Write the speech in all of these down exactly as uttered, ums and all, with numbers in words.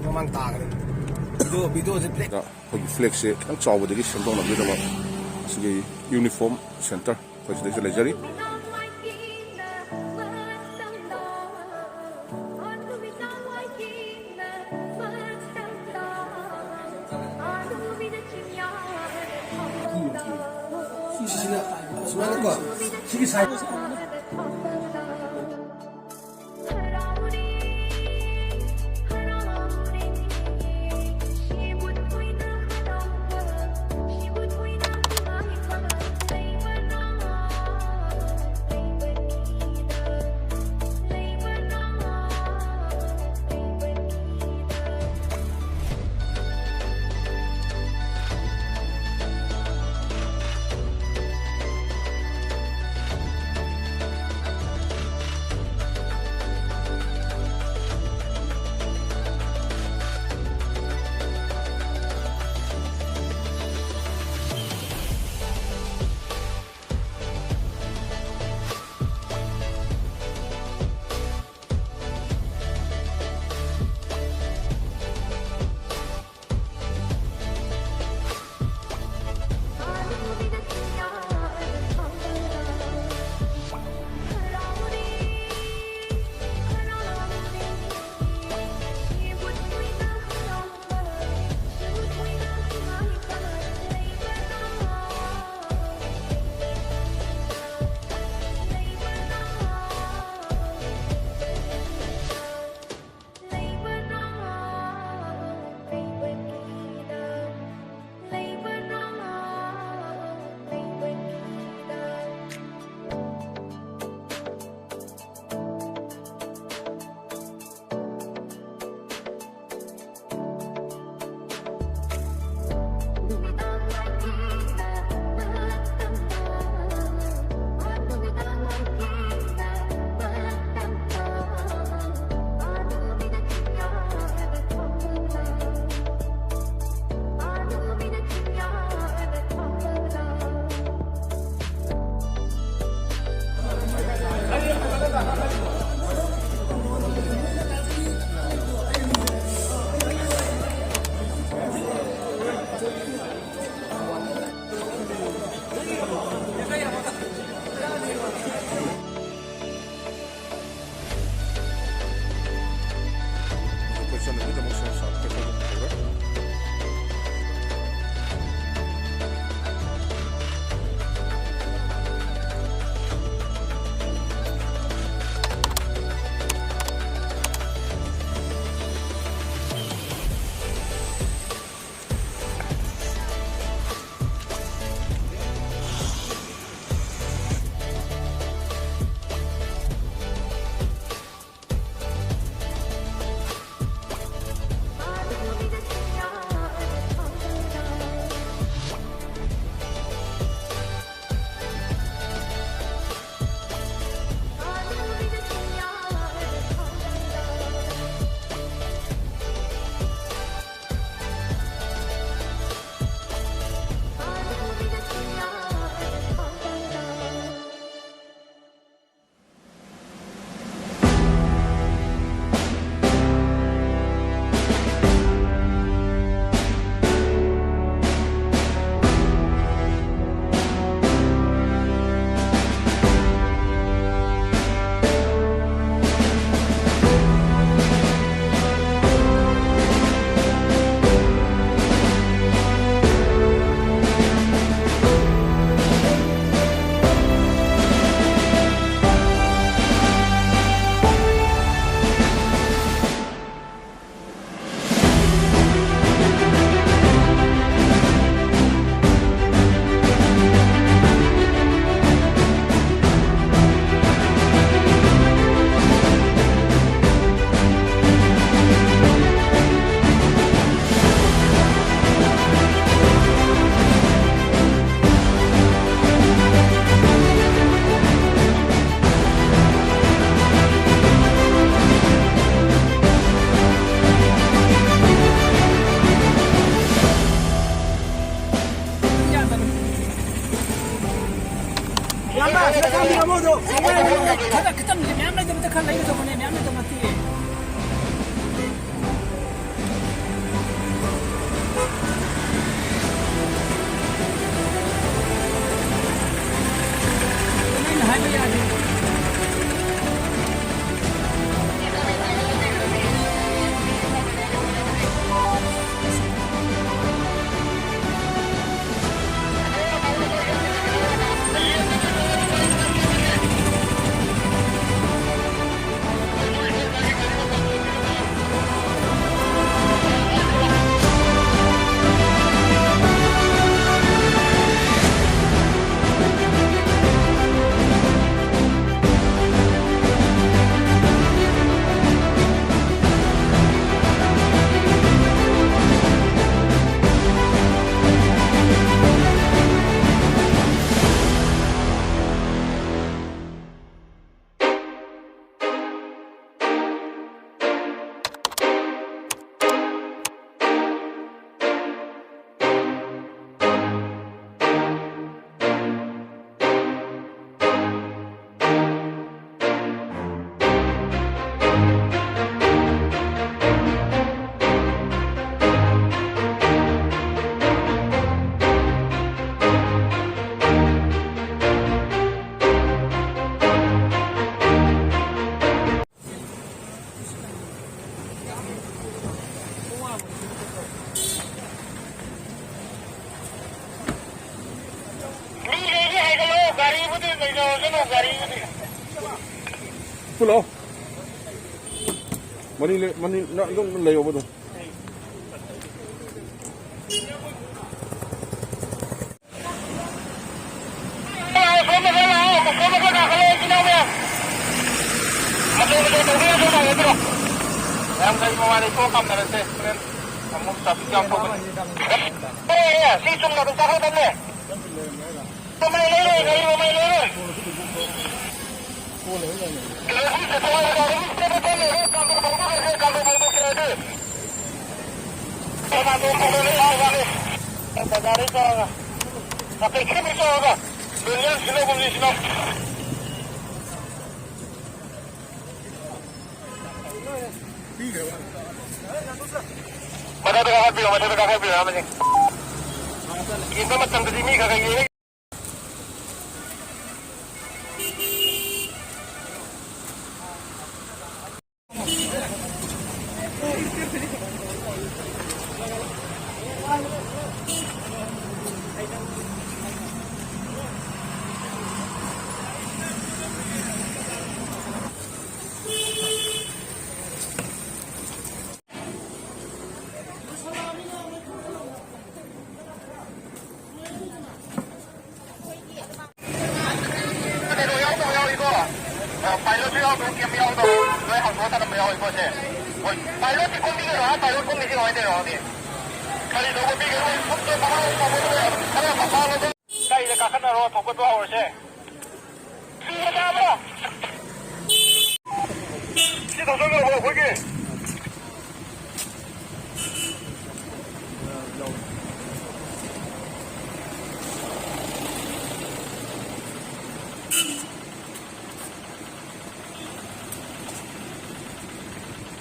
ꯃꯃꯥꯡ ꯇꯥꯈ꯭ꯔꯦ꯫ ꯚꯤꯗꯤꯑꯣ, ꯚꯤꯗꯤꯑꯣꯁꯦ ꯕ꯭ꯂꯦꯛ꯫ ꯑꯩꯈꯣꯏꯒꯤ ꯐ꯭ꯂꯦꯛꯁꯦ ꯈꯤꯇꯪ ꯆꯥꯎꯕꯗꯒꯤ ꯁꯦꯝꯗꯣꯛꯅꯕꯒꯤꯗꯃꯛ ꯁꯤꯒꯤ ꯌꯨꯅꯤꯐꯣꯔꯝ ꯁꯦꯟꯇꯔ ꯑꯩꯈꯣꯏ ꯁꯤꯗꯩꯁꯤꯗ ꯂꯩꯖꯔꯤ꯫ ꯁꯤꯁꯤꯅ ꯁꯨꯃꯥꯏꯅꯀꯣ, ꯁꯤꯒꯤ ꯁꯥꯏꯖ꯫ ꯂꯩꯒꯗꯧꯕꯅꯦ, ꯃꯌꯥꯝ ꯂꯩꯗꯧ ꯅꯠꯇꯦ꯫ ꯑꯩꯅ ꯍꯥꯏꯕ ꯌꯥꯗꯦ꯫ ꯃꯤ ꯂꯩꯔꯗꯤ ꯍꯥꯏꯒꯠꯂꯣ, ꯒꯥꯔꯤꯕꯨꯗꯤ ꯂꯩꯖꯔꯁꯅꯨ, ꯒꯥꯔꯤꯕꯨꯗꯤ꯫ ꯄꯨꯂꯥꯎ꯫ ꯃꯅꯤ ꯂꯩ-, ꯃꯅꯤ ꯅ-, ꯑꯗꯨꯝ ꯂꯩꯌꯣꯕ ꯑꯗꯨꯝ꯫ ꯁꯣꯝꯗ ꯈꯔ ꯂꯥꯛꯑꯣ, ꯁꯣꯝꯗ ꯈꯔ ꯀꯥꯈꯠꯂꯣ, ꯏꯆꯤꯟ ꯏꯅꯥꯎ ꯃꯌꯥꯝ꯫ ꯃꯆꯣꯏ ꯃꯆꯣꯏ ꯇꯧꯕꯤꯔꯣ, ꯁꯣꯝ ꯂꯥꯛꯑꯣ꯫ ꯃꯌꯥꯝ ꯒꯥꯔꯤ ꯃꯃꯥꯡꯗ ꯊꯣꯛꯑ ꯀꯥꯞꯅꯔꯁꯦ꯫ ꯍꯣꯔꯦꯟ ꯑꯃꯨꯛ traffic jam ꯇꯧꯒꯅꯤ꯫ ꯑꯦ, ꯑꯦ, ꯁꯤ ꯆꯨꯝꯅ ꯑꯗꯨꯝ ꯀꯥꯈꯠꯀꯗꯕꯅꯦ꯫ ꯃꯃꯥꯏ ꯂꯩꯔꯣꯏ, ꯒꯥꯔꯤ ꯃꯃꯥꯏ ꯂꯩꯔꯣꯏ꯫ ꯕꯖꯥꯔꯗꯩ ꯆꯠꯂꯒ ꯅꯥꯇꯩ ꯈꯤꯇꯪ ꯆꯠꯂꯒ ꯂꯣꯅꯤꯌꯥꯟ ꯁꯤꯟꯅꯒꯨꯝꯁꯤ ꯁꯤꯅ꯫ ꯃꯊꯛꯇ ꯀꯥꯈꯠꯄꯤꯔꯣ, ꯃꯊꯛꯇ ꯀꯥꯈꯠꯄꯤꯔꯣ, ꯑꯃꯁꯤꯡ꯫ ꯌꯦꯡꯕ ꯃꯇꯝꯗꯗꯤ ꯃꯤ ꯈꯔ ꯈꯔ ꯌꯦꯡꯉ ꯀꯩꯅꯣ ꯌꯥꯎꯗꯕ ꯌꯥꯎꯏꯀꯣ꯫ ꯄꯥꯏꯂꯣꯠꯁꯨ ꯌꯥꯎꯗꯕ ꯀꯩꯝ ꯌꯥꯎꯗꯕ꯫ ꯂꯣꯏ ꯍꯥꯡꯗꯣꯛꯑ ꯊꯅꯝꯕ ꯌꯥꯎꯏꯀꯣ ꯁꯦ꯫ ꯍꯣꯏ, ꯄꯥꯏꯂꯣꯠꯇꯤ ꯀꯨꯝꯕꯤꯒꯅꯣ ꯍꯥ, ꯄꯥꯏꯂꯣꯠ ꯀꯨꯝꯕꯤꯁꯤ ꯀꯃꯥꯏꯅ ꯇꯧꯔꯤꯅꯣ ꯈꯪꯗꯦ꯫ ꯀꯔꯤ ꯇꯧꯕ ꯄꯤꯒꯅꯣ? ꯈꯨꯠꯇꯣ ꯄꯪꯂꯣꯡ ꯂꯣꯡꯕꯗꯣ ꯈꯔ ꯃꯄꯥꯟꯂꯣꯝꯗ ꯒꯥꯔꯤꯗ ꯀꯥꯈꯠꯅꯔꯣ, ꯊꯧꯒꯠꯄ ꯍꯧꯔꯁꯦ꯫ ꯁꯤ ꯊꯧꯖꯤꯟꯈ꯭ꯔꯕꯣ ꯑꯩꯈꯣꯏꯒꯤ?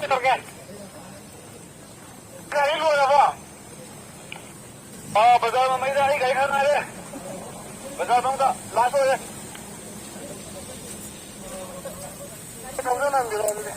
ꯀꯩꯗꯧꯔꯒꯦ? ꯒꯥꯔꯤ ꯂꯣꯏꯔꯕꯣ? ꯑꯥ, ꯕꯖꯥꯔ ꯃꯃꯩꯗ ꯑꯩ ꯒꯥꯔꯤ ꯈꯔ ꯉꯥꯏꯔꯦ꯫ ꯕꯖꯥꯔ ꯃꯅꯨꯡꯗ ꯂꯥꯁ ꯑꯣꯏꯔꯦ꯫ ꯊꯧꯖꯤꯟꯍꯟꯕꯤꯔꯣ ꯑꯗꯨꯗꯤ꯫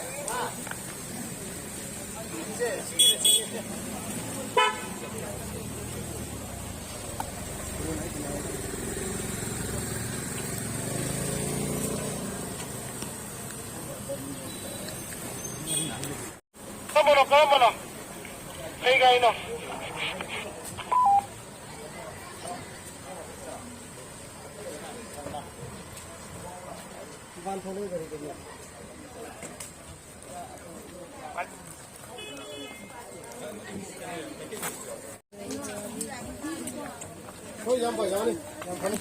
ꯀꯔꯝꯕꯅꯣ, ꯀꯔꯝꯕꯅꯣ? ꯀꯩ ꯒꯥꯔꯤꯅꯣ? ꯍꯣꯏ, ꯌꯥꯝ ꯐꯩ, ꯌꯥꯅꯤ꯫ ꯌꯥꯝ ꯐꯅꯤ꯫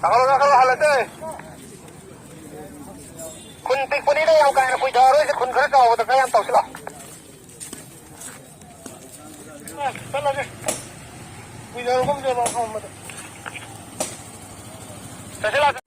ꯀꯥꯈꯠꯂꯣ, ꯀꯥꯈꯠꯂꯣ, ꯍꯜꯂꯁꯦ꯫ ꯈꯨꯟ ꯄꯤꯛꯄꯅꯤꯅ ꯌꯥꯝ ꯀꯥ ꯍꯦꯟꯅ ꯀꯨꯏꯊꯔꯔꯣꯏꯁꯦ, ꯈꯨꯟ ꯈꯔ ꯆꯥꯎꯕꯗ ꯈꯔ ꯌꯥꯝ ꯇꯧꯁꯤꯜꯂꯣ꯫ ꯆꯠꯂꯁꯦ꯫ ꯀꯨꯏꯊꯔꯒꯨꯝꯁꯦ ꯃꯐꯝ ꯑꯃꯗ꯫ ꯆꯠꯁꯤꯜꯂꯣ꯫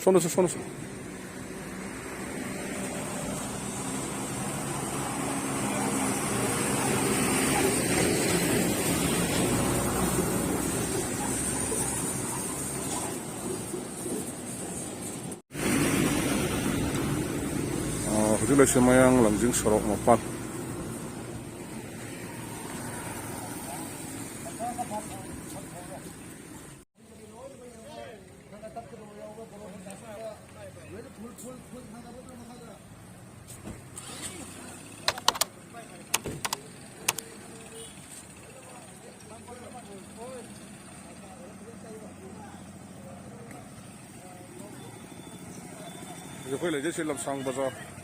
ꯁꯣꯝꯗꯁꯨ, ꯁꯣꯝꯗꯁꯨ꯫ ꯑ, ꯍꯧꯖꯤꯛ ꯂꯩꯁꯦ ꯃꯌꯥꯡ ꯂꯥꯡꯖꯤꯡ ꯁꯣꯔꯣꯛ ꯃꯄꯥꯟ꯫ ꯑꯩꯈꯣꯏ ꯂꯩꯖꯩꯁꯦ ꯂꯝꯁꯥꯡ ꯕꯖꯥꯔ꯫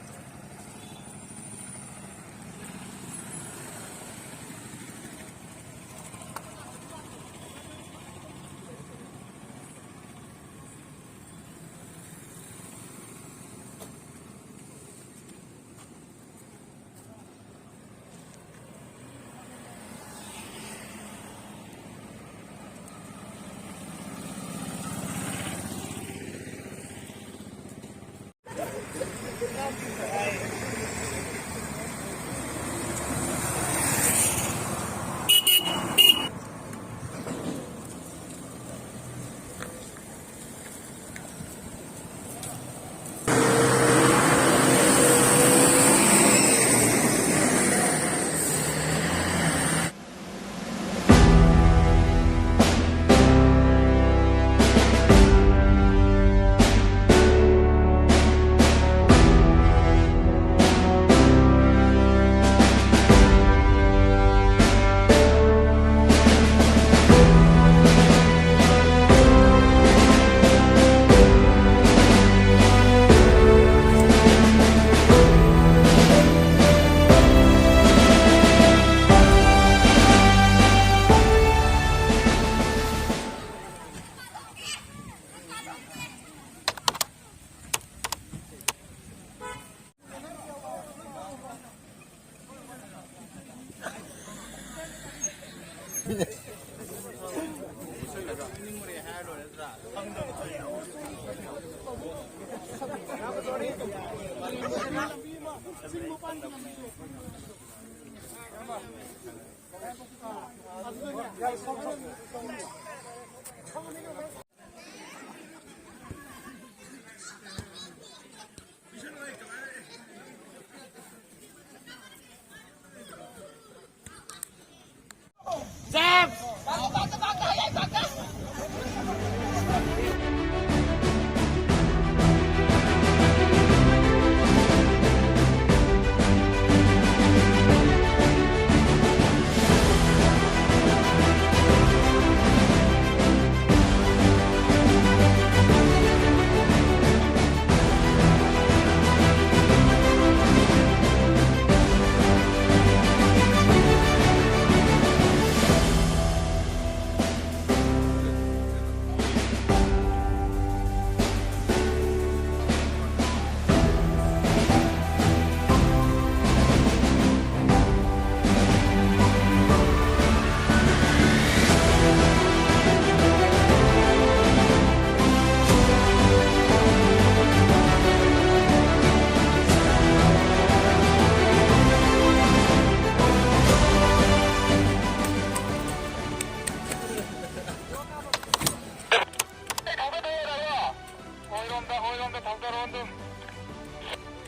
ꯑꯣꯏꯔꯣꯝꯗ, ꯑꯣꯏꯔꯣꯝꯗ ꯊꯧꯗꯔꯣ ꯑꯗꯨꯝ꯫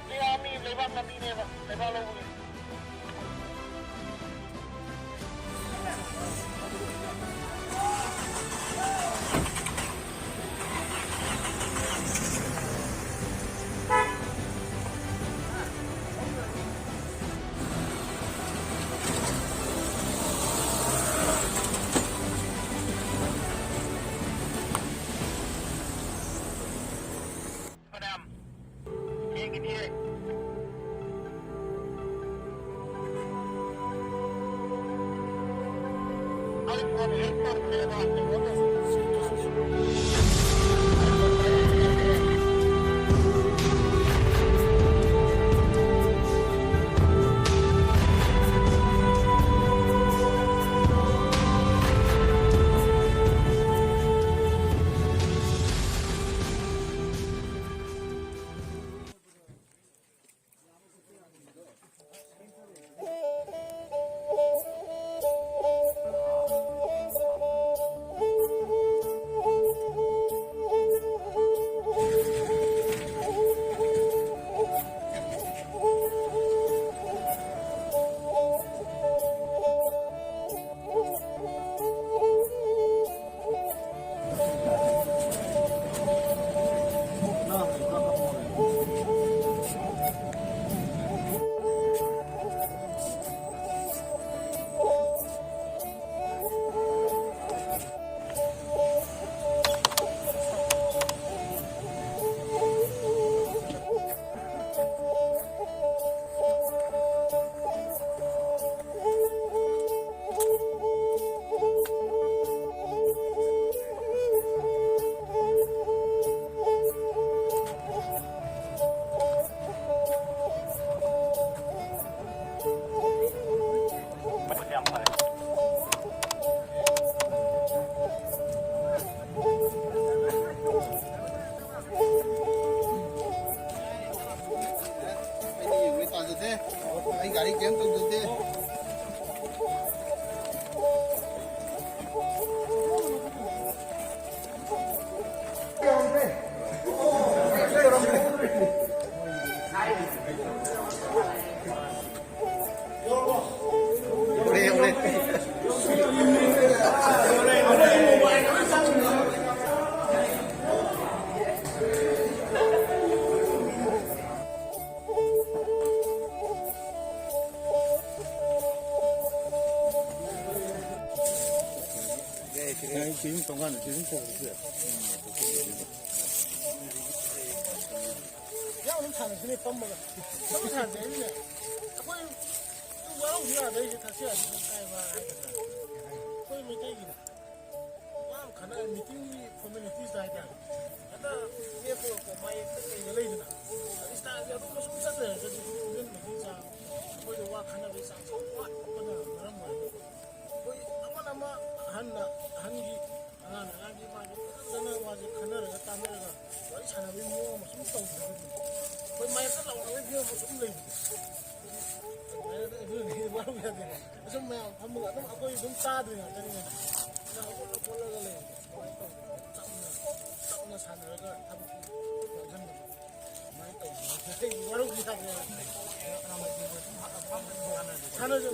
ꯁꯤ ꯑꯥ ꯃꯤ ꯂꯩꯕꯥꯛ ꯂꯝꯕꯤꯅꯦꯕ, ꯂꯩꯕꯥꯛ ꯂꯧꯕꯒꯤ꯫ ꯒꯥꯔꯤ ꯀꯩꯝ ꯇꯧꯖꯗꯦ꯫ ꯌꯥꯝ ꯑꯗꯨꯝ ꯁꯥꯟꯅꯁꯤꯅꯦ, ꯄꯝꯃꯒ꯫ ꯑꯗꯨꯝ ꯁꯥꯟꯅꯁꯦ ꯍꯥꯏꯕꯅꯤꯅꯦ꯫ ꯑꯩꯈꯣꯏ ꯋꯥꯔꯧꯕ ꯌꯥꯗꯦ, ꯑꯩꯁꯦ ꯊꯛꯁꯤ ꯍꯥꯏꯕꯗꯤ ꯑꯗꯨꯝ ꯀꯥꯏꯕ ꯍꯥꯏꯒꯗ꯭ꯔꯥ꯫ ꯑꯩꯈꯣꯏ ꯃꯩꯇꯩꯒꯤꯅꯦ꯫ ꯋꯥ ꯑꯃ ꯈꯟꯅꯔꯦ, ꯃꯤꯇꯤꯡꯒꯤ ꯐꯣꯔꯃꯦꯂꯤꯇꯤꯁꯇ ꯍꯥꯏꯇꯥꯔꯦ꯫ ꯍꯦꯛꯇ ꯂꯦꯞꯄꯒꯀꯣ, ꯃꯥꯌꯦꯛꯇ ꯀꯩꯗ ꯂꯩꯗꯅ꯫ ꯏꯁꯇꯥꯏꯜꯁꯦ ꯑꯗꯨꯝ ꯁꯨꯝ ꯆꯠ ꯂꯩꯔꯒꯗꯤ ꯄꯨꯟꯁꯤꯟꯕꯒꯤ ꯆꯥꯡ ꯑꯩꯈꯣꯏꯗ ꯋꯥ ꯈꯟꯅꯕꯒꯤ ꯆꯥꯡꯁꯦ ꯋꯥꯠꯄꯅ ꯃꯔꯝ ꯑꯣꯏꯔꯒ ꯑꯩꯈꯣꯏ ꯑꯃꯅ ꯑꯃ ꯑꯍꯟꯅ ꯑꯍꯟꯒꯤ ꯑꯉꯥꯡꯅ ꯑꯉꯥꯡꯒꯤ ꯃꯥꯒꯤ ꯐꯖꯅ ꯋꯥꯁꯦ ꯈꯟꯅꯔꯒ ꯇꯥꯟꯅꯔꯒ ꯋꯥꯔꯤ ꯁꯥꯟꯅꯕꯒꯤ ꯃꯑꯣꯡ ꯑꯃ ꯁꯨꯝ ꯇꯧꯗ꯭ꯔꯒꯗꯤ ꯑꯩꯈꯣꯏ ꯃꯥꯌꯦꯛꯇ ꯂꯥꯎꯅꯕꯒꯤ ꯐꯤꯕꯝ ꯑꯃ ꯁꯨꯝ ꯂꯩꯕꯗꯣ꯫ ꯑꯗꯨꯅ ꯍꯦꯟꯅ ꯋꯥꯔꯧ ꯌꯥꯗꯦꯕ꯫ ꯑꯁꯨꯝ ꯃꯌꯥꯝ ꯐꯝꯃꯒ ꯑꯗꯨꯝ ꯑꯩꯈꯣꯏ ꯑꯗꯨꯝ ꯇꯥꯗ꯭ꯔꯤ ꯉꯥꯛꯇꯅꯤꯗꯅ꯫ ꯑꯗꯨꯅ ꯍꯧꯒꯠꯂ ꯈꯣꯠꯂꯒ ꯂꯩꯕꯗꯣ ꯑꯗꯨꯃꯥꯏꯅ ꯇꯧꯗꯅ ꯆꯝꯅ, ꯆꯝꯅ ꯁꯥꯟꯅꯔꯒ ꯊꯕꯛꯇꯤ ꯌꯥꯡꯁꯟꯕꯗꯣ ꯑꯗꯨꯃꯥꯏꯅ ꯇꯧꯗꯅ ꯑꯩ ꯋꯥꯔꯧꯕꯤ ꯌꯥꯗꯦꯕ꯫ ꯁꯥꯟꯅꯖꯦ꯫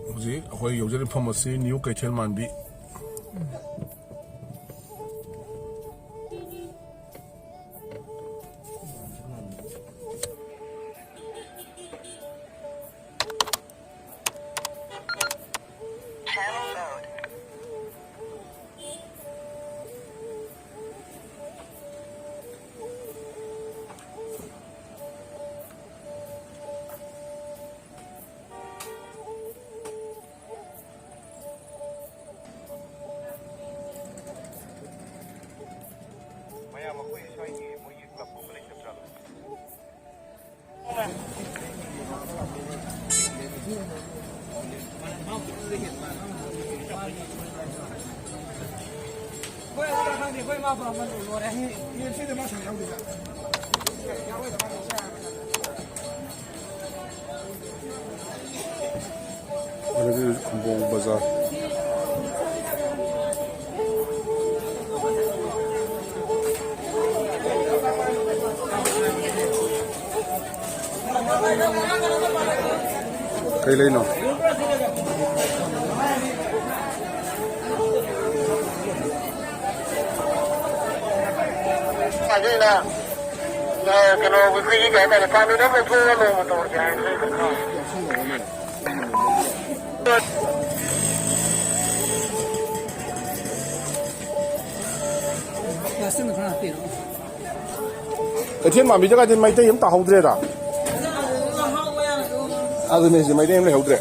ꯍꯧꯖꯤꯛ ꯑꯩꯈꯣꯏ ꯌꯧꯖꯔꯤꯕ ꯃꯐꯝ ꯑꯁꯤ ꯅ꯭ꯌꯨ ꯀꯩꯊꯦꯜ ꯃꯥꯟꯕꯤ꯫ ꯃꯌꯥꯝ ꯑꯩꯈꯣꯏ ꯁ꯭ꯋꯥꯏꯒꯤ ꯃꯣꯏꯒꯤ ꯀ꯭ꯂꯕꯀꯨꯝꯕ ꯂꯩꯇꯕ꯭ꯔꯥ? ꯑꯗꯨꯗꯤ ꯈꯨꯝꯕꯣꯡ ꯕꯖꯥꯔ꯫ ꯀꯩ ꯂꯩꯅꯣ? ꯑꯗꯨꯅ, ꯑ, ꯀꯩꯅꯣ, ꯑꯩꯈꯣꯏꯒꯤ ꯀꯩ ꯍꯥꯏꯇꯥꯔꯦ, ꯄꯥꯝꯃꯤꯗꯣ ꯑꯃ ꯂꯧꯊꯣꯛꯑꯒ ꯅꯣꯡꯃ ꯇꯧꯔꯁꯦ ꯍꯥꯏꯕꯅꯦ꯫ ꯀꯩꯊꯦꯜ ꯃꯥꯟꯕꯤꯗ ꯀꯥꯏꯗꯤ ꯃꯩꯇꯩ ꯑꯃ ꯇꯥꯍꯧꯗ꯭ꯔꯦꯗ꯫ ꯑꯗꯨꯅꯦ ꯍꯧꯖꯤꯛ ꯃꯩꯇꯩ ꯑꯃ ꯂꯩꯍꯧꯗ꯭ꯔꯦ꯫